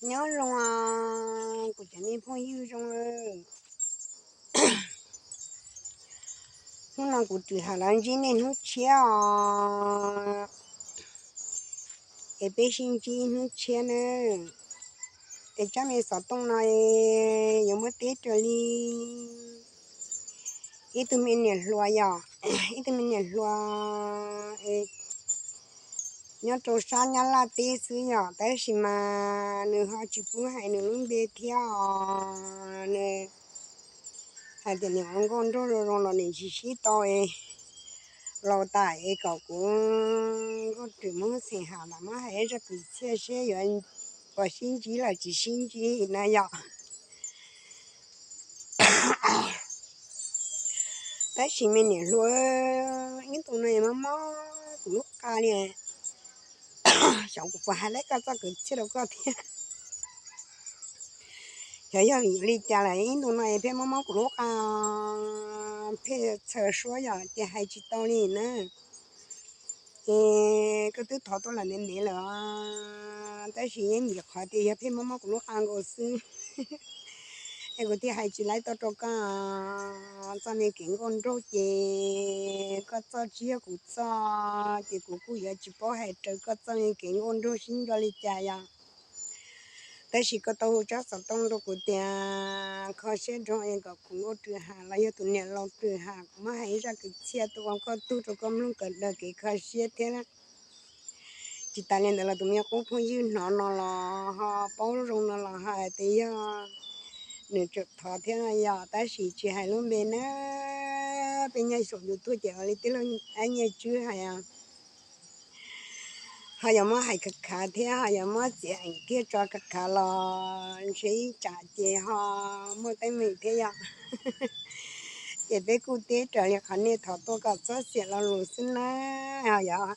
Nyob zoo, kuv cov me phooj ywg zoo. Hnub no kuv rwm ham los ntsib nej hnub tshiab os, es peb sib ntsib hnub tshiab nawb. Es tsab me xov tooj no yuav muab teb raws li ib tug me niam hluas yom, ib tug me niam hluas nyob rau sab Nyab Laj teb xwb yom, tab sis mas nws ho tsis pub hais nws lub npe thiab os. Nws hais tias nws ua nkauj nraug zoo zoo los nws tsis sib tau es laus tas es kom kuv nkauj rwm muab xeem ham los muab hais zaj kwv txhiaj seb yuav puas sib ntsib los tsis sib ntsib na yom. Tab sis me niam hluas, ib ntu no mob mob kuv lub qa li, xyov kuv puas hais laib koj txoj kwv txhiaj rau koj thiab. Xyov yog vim li cas lawm ib ntu no es pheej mob mob kuv lub qa, pheej txhawj suab yom ces hais tsis tau li na. Ces koj twb thov tuaj los ntev ntev lawm, tab sis yeej nim qhov tias yog pheej mob mob kuv lub qa nkaus xwb, es kuv thiaj hais tsis laib tau rau koj. Txoj me kev nkauj nraug ces koj txoj tsis yog kuv txoj, ces kuv kuj yuav tsis paub hais raws koj txoj me kev nkauj nraug sib nco li cas yom. Tab sis koj tau hu tsab xov tooj rau kuv tias kho siab nrog es kom kuv nkauj rwm ham los yog tus niam laus rwm ham, kuv muab hais zaj kwv txhiaj tuaj ua koj tug rau koj mloog kawm daws kev kho siab thiab. Tsis tas li ntawd los tus me qub phooj ywg hnov no los ho paub zoo no los hais tias yog nws tseem thov thiab no yom, tab sis tsis hais lub npe na. Peb nyob saum YouTube ces ua li tij laug Ab Nyiaj Tswb hais, ho yuav muab hais khav khav thiab ho yuav muab txiav eem thiab tso khav khav los ntshe ib tsam ces ho muaj teeb meem thiab yom. Ces peb kuj teb raws li qhov nej thov tuaj kom txhob xiam lo lus xwb na. Ho yog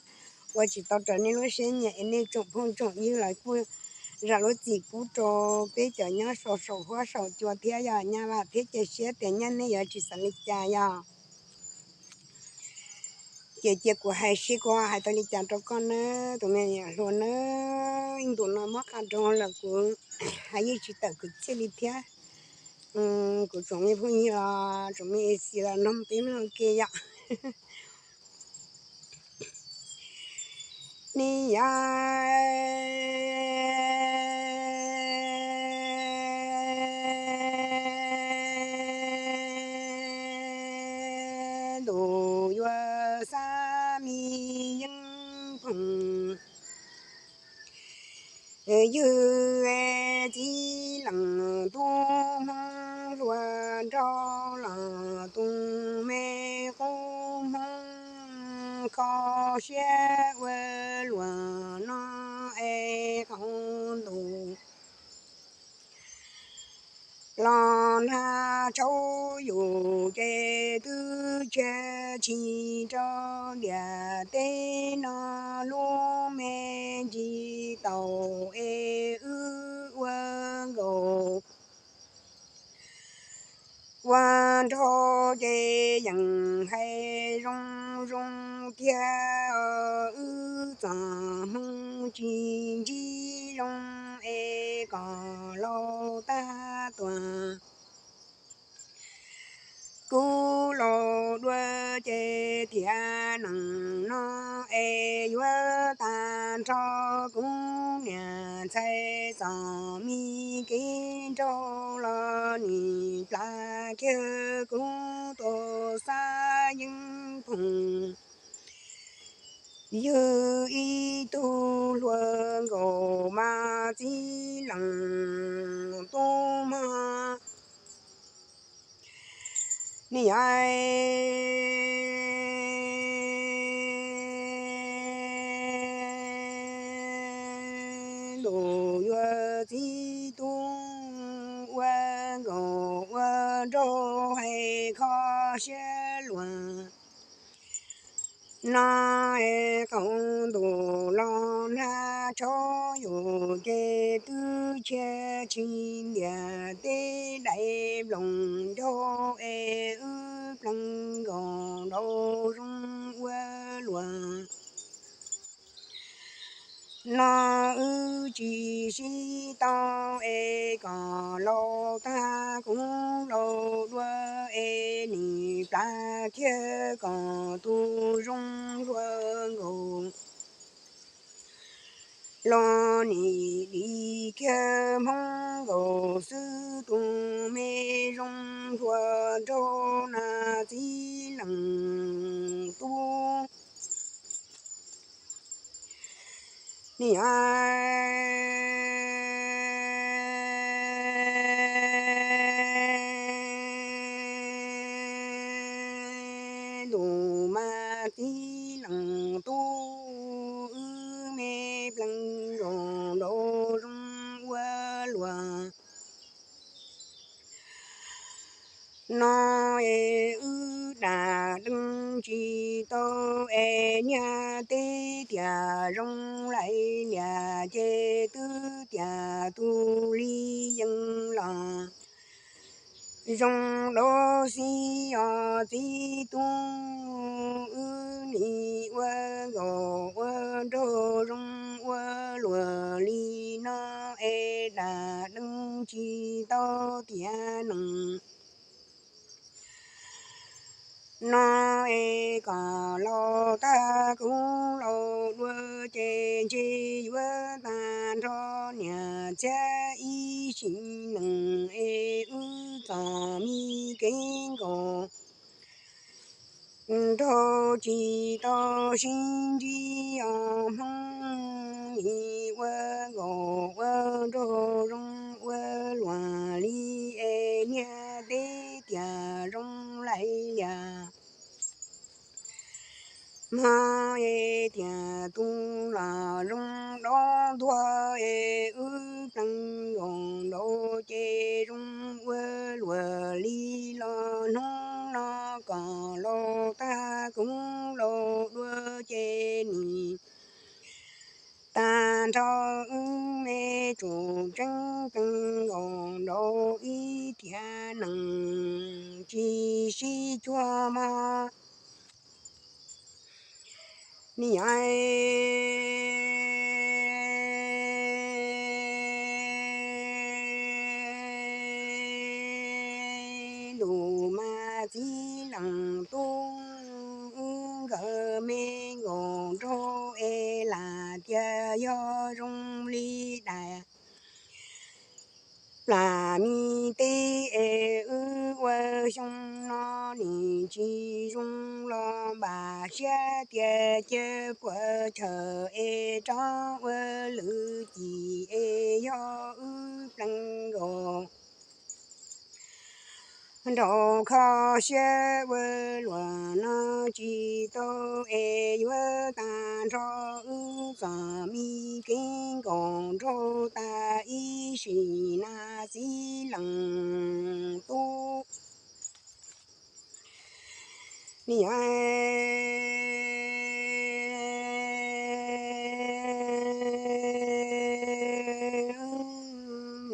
ua tsis tau raws nej lub siab nyiam es nej tsoom phooj tsoom ywg los kuj zam lub txim pub rau peb cov nyob saum saum huab saum cua thiab yom. Nyaj vam thiab cia siab tias nyaj nej yuav tsis xav li cas yom. Ces cia kuv hais seb kuv hais tau li cas rau koj nawb tus me niam hluas nawb. Ib ntus no mob qa nroo lawm kuv hais yeej tsis tawm kwv txhiaj li thiab. Kuv tsoom me phooj ywg los tsoom me ej xis los noog peb mloog ke yom. Ni yam ntuj yuav xa mi yeeb phoom ywg txiv leej tub Hmoob hluas nraug los tus me qub Hmoob kho siab ua luag no es qaum ntuj los nag tshauv yus ces twb tshia tshis rau ntiaj teb no lub me ntsis tau es wb ua nkaus ua nraug ces yeej hais zoo zoo thiab wb txoj hmoo tsis ntsib zoo es kom laus tag tuag kuv laus dua ces tiam neej no es yuav tag nrho kuv niam ntxhais txom me kev nraug los nim plam kiag kuv tus xav yeeb phoom ywg ib tug hluas nkaus mas txiv leej tub Hmoob ni yam ntuj yuav txiv tub ua nkaus ua nraug hais kho siab luag no es qaum ntuj los nag tshauv yus ces twb tshia tshis ntiaj teb daim nplooj ncaug es wb pleev nkaus nraum zoov ua luag no wb tsis sib tau es kom laus tag kuv laus dua es nim plav kiag kom tus zoo nraug nkaus los nim dim kiag Hmoob nkaus xwb. Tus me zoo nraug nraug na txiv leej tub, niam ntuj mas txiv leej tub, wb me pleev nkaus nraug zoo ua luaj no es wb dam deej tsis tau es niag teb tias zoo lais lias ces twb tias tus li yeej los zoo dab tsi os txiv tub, wb nim ua nkaus ua nraug zoo ua luaj li no es dam deej tsis tau tiav neeg no es kom laus tag kuv laus dua ces ntshe yuav tag nrho niam txiv ib sim neej es wb txom me kev nkaus nraug tsis tau sib ntsib os Hmoob, nim ua nkaus ua nraug zoo ua luaj li es niag teb tias zoo lais lias hmo es tias tus los zoo dab tuag es wb pleev nkaus nraug ces zoo ua luaj li los hnub no kom laus tag kuv laus dua ces nim tag nrho wb me tsum tseeb pleev nkaus nraug ib tiav neeg tsis sib cuag mog. Niam ntuj mas txiv leej tub, wb nkawd me nkaus nraug es lam tias yog zoo li dais plas me teb es wb ua xyoo no nim tsis zoo los npam siab tias cia puas chaw es rov ua lwm cim es yog wb pleev nkaus nraug kho siab ua luaj no tsis tau es yuav tag nrho wb txom me kev nkaus nraug tas ib sim na txiv leej tub. Niam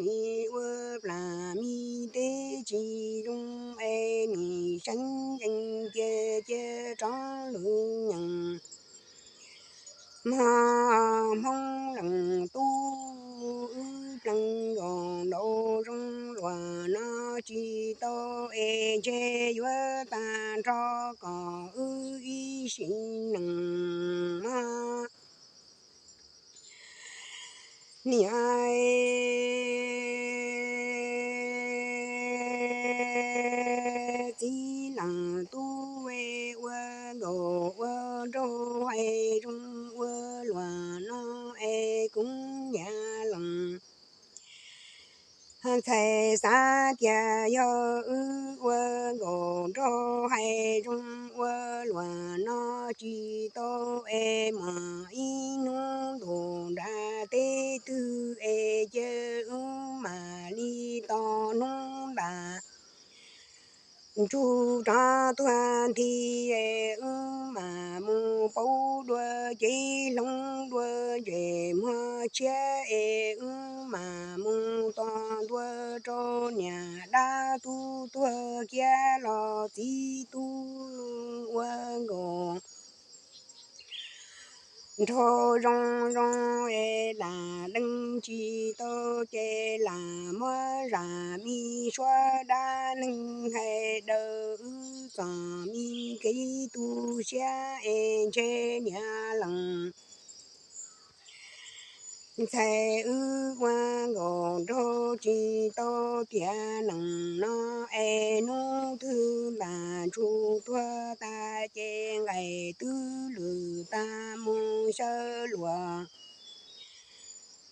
nim ua plas me teb tsis zoo es nim seev yees tias cia rov lwm nyees mog. Hmoob leej tub, wb pleev nkaus nraug zoo luaj no tsis tau es ntshe yuav tag nrho kom wb ib sim neej mog. Niam txiv leej tub, ua nkaus ua nraug hais zoo ua luaj no es kuv niam leej ntxhais xav tias yog wb ua nkaus nraug hais zoo ua luaj no tsis tau es mam ib hnub ntuj nram teb twg es cia wb mam li tos hnub ntas ntsuj rov tuag nthi es wb mam mus paub dua cev hloov dua ntsej muag tshiab es wb mam mus tos ntua rau niam dab tub tuag kiag los txiv tub ua nkaus nrhau zoo zoo es lam deev tsis tau ces lam muab zam me suab dab neeg hais daws wb txom me kev tu siab es ntshe niam lees ntxhais wb ua nkaus nrhau tsis tau tiam neej no es hnub twg npam tsuj tuag tas ces nqaim twb lwm tag mus xyaw luas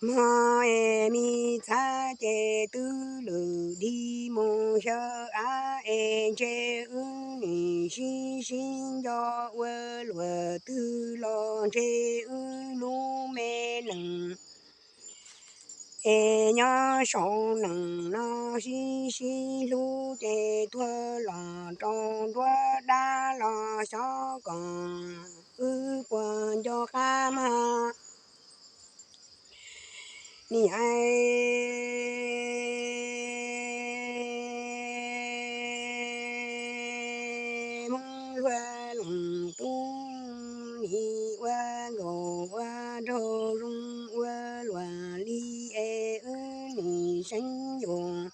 mog es me txhab ces twb lwm dig mus xyaw av es ntshe wb nim sib sib nco ua luam twg los ntshe wb lub me neej es nyob saum neej no sib sib hlub ces tuag los rau nruab dab los xyov kom wb puas nco qab mog. Nim Hmoob luag leej tub nim ua nkaus ua nraug zoo ua luam li es wb nim seev yus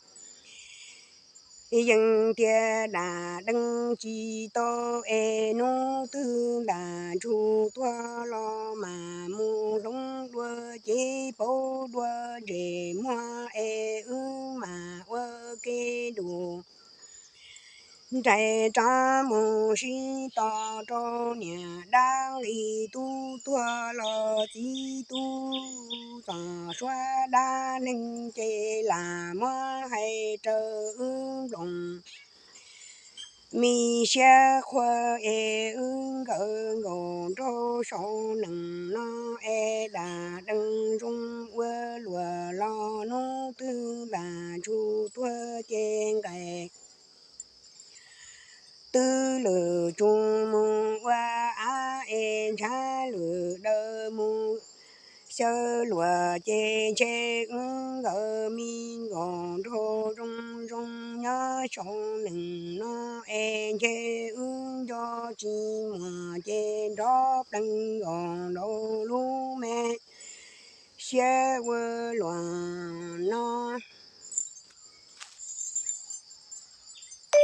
yeej tias dam deev tsis tau es hnub twg npam tsuj tuag los mam mus hloov dua cev paub dua ntsej muag es wb mam ua ke nrus nraim rov mus sib tos rau niam dab nqi tub tuag los txiv tub txom suab dab neeg ces lam muab hais raws wb nploos me siab qhua es wb nkawd nkaus nraug saum neej no es dam deev zoo ua luam los hnub twg npam tsuj tuag ces nqaim twb lwm tsuj mus ua av es ntshav lwm daws mus xyaw luam ces ntshe wb nkawd me nkaus nraug zoo zoo nyob saum neej no es ntshe wb nco tsis muaj ces nrov plees nkaus nraug lub me siab ua luam no.